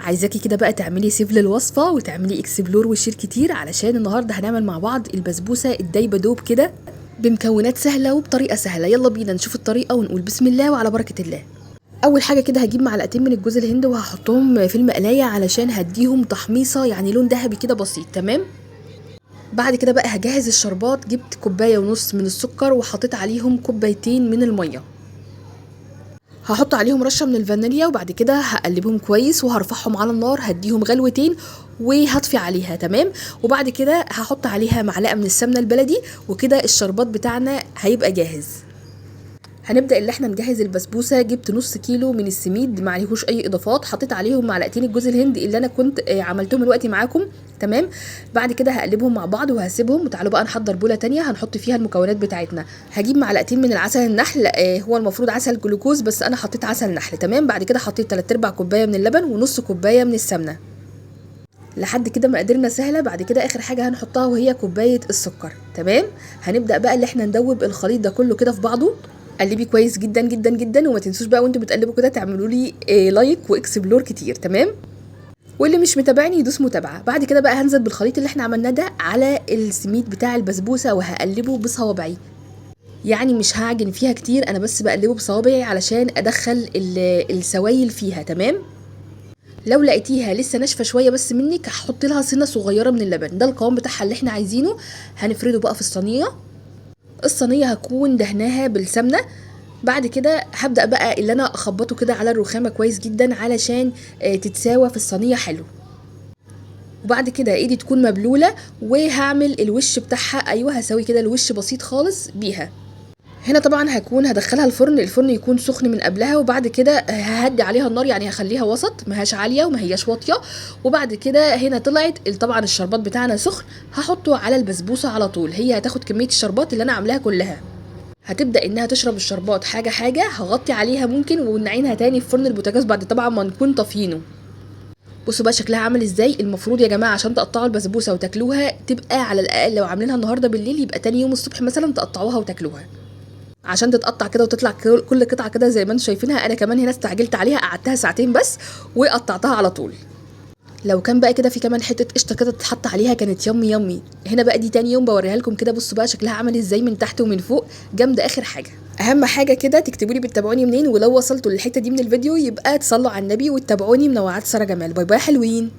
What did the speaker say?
عايزاكي كده بقى تعملي save للوصفه وتعملي explore و share كتير، علشان النهارده هنعمل مع بعض البسبوسه الدايبه دوب كده بمكونات سهلة وبطريقة سهلة. يلا بينا نشوف الطريقة ونقول بسم الله وعلى بركة الله. اول حاجة كده هجيب معلقتين من الجوز الهند وهحطهم في المقلايه علشان هديهم تحميصه، يعني لون ذهبي كده بسيط. تمام. بعد كده بقى هجهز الشربات. جبت كوباية ونص من السكر وحطيت عليهم كوبايتين من المية، هحط عليهم رشه من الفانيليا، وبعد كده هقلبهم كويس وهرفعهم على النار، هديهم غلوتين وهطفي عليها. تمام. وبعد كده هحط عليها معلقه من السمنة البلدي، وكده الشربات بتاعنا هيبقى جاهز. هنبدا اللي احنا نجهز البسبوسه. جبت نص كيلو من السميد ما عليهوش اي اضافات، حطيت عليهم معلقتين الجوز الهند اللي انا كنت عملتهم دلوقتي معاكم. تمام. بعد كده هقلبهم مع بعض وهسيبهم. وتعالوا بقى نحضر بوله تانية هنحط فيها المكونات بتاعتنا. هجيب معلقتين من العسل النحل، هو المفروض عسل جلوكوز بس انا حطيت عسل نحل. تمام. بعد كده حطيت 3/4 كوباية من اللبن ونص كوباية من السمنة. لحد كده مقاديرنا سهلة. بعد كده اخر حاجة هنحطها وهي كوباية السكر. تمام. هنبدا بقى اللي احنا ندوب الخليط ده كله كده في بعضه. قلبي كويس جدا جدا جدا، وما تنسوش بقى وانتوا بتقلبوا كده تعملوا لي like و explore كتير. تمام. واللي مش متابعني يدوس متابعه. بعد كده بقى هنزل بالخليط اللي احنا عملناه ده على السميد بتاع البسبوسه وهقلبه بصوابعي، يعني مش هعجن فيها كتير، انا بس بقلبه بصوابعي علشان ادخل السوائل فيها. تمام. لو لقيتيها لسه ناشفة شوية بس منك هحط لها سنة صغيرة من اللبن، ده القوام بتاعها اللي احنا عايزينه. هنفرده بقى في الصينية. الصينية هكون دهناها بالسمنه. بعد كده هبدأ بقى اللي انا اخبطه كده على الرخامة كويس جدا علشان تتساوى في الصينية حلو. وبعد كده ايدي تكون مبلولة وهعمل الوش بتاعها، ايوه هسوي كده الوش بسيط خالص بيها. هنا طبعا هكون هدخلها الفرن، الفرن يكون سخن من قبلها، وبعد كده ههدي عليها النار، يعني هخليها وسط، ما هياش عالية وما هياش واطية. وبعد كده هنا طلعت طبعا الشربات بتاعنا سخن، هحطه على البسبوسة على طول. هي هتاخد كمية الشربات اللي انا عاملاها كلها، هتبدأ انها تشرب الشربات حاجة حاجة. هغطي عليها ممكن ونعينها تاني في فرن البوتاجاز بعد طبعا ما نكون طافيينه. بصوا بقى شكلها عامل ازاي. المفروض يا جماعة عشان تقطعوا البسبوسة وتاكلوها تبقى على الاقل لو عاملينها النهاردة بالليل يبقى تاني يوم الصبح مثلا تقطعوها وتاكلوها، عشان تتقطع كده وتطلع كل قطعة كده زي ما انتم شايفينها. انا كمان هنا استعجلت عليها، قعدتها ساعتين بس وقطعتها على طول. لو كان بقى كده في كمان حتة قشطه كده تتحط عليها كانت يummy yummy. هنا بقى دي تاني يوم بوريها لكم كده. بصوا بقى شكلها عامل ازاي من تحت ومن فوق، جامدة اخر حاجة. اهم حاجة كده تكتبوا لي بتتابعوني منين، ولو وصلتوا للحتة دي من الفيديو يبقى تصلوا على النبي وتتابعوني. منوعات ساره جمال. bye bye حلوين.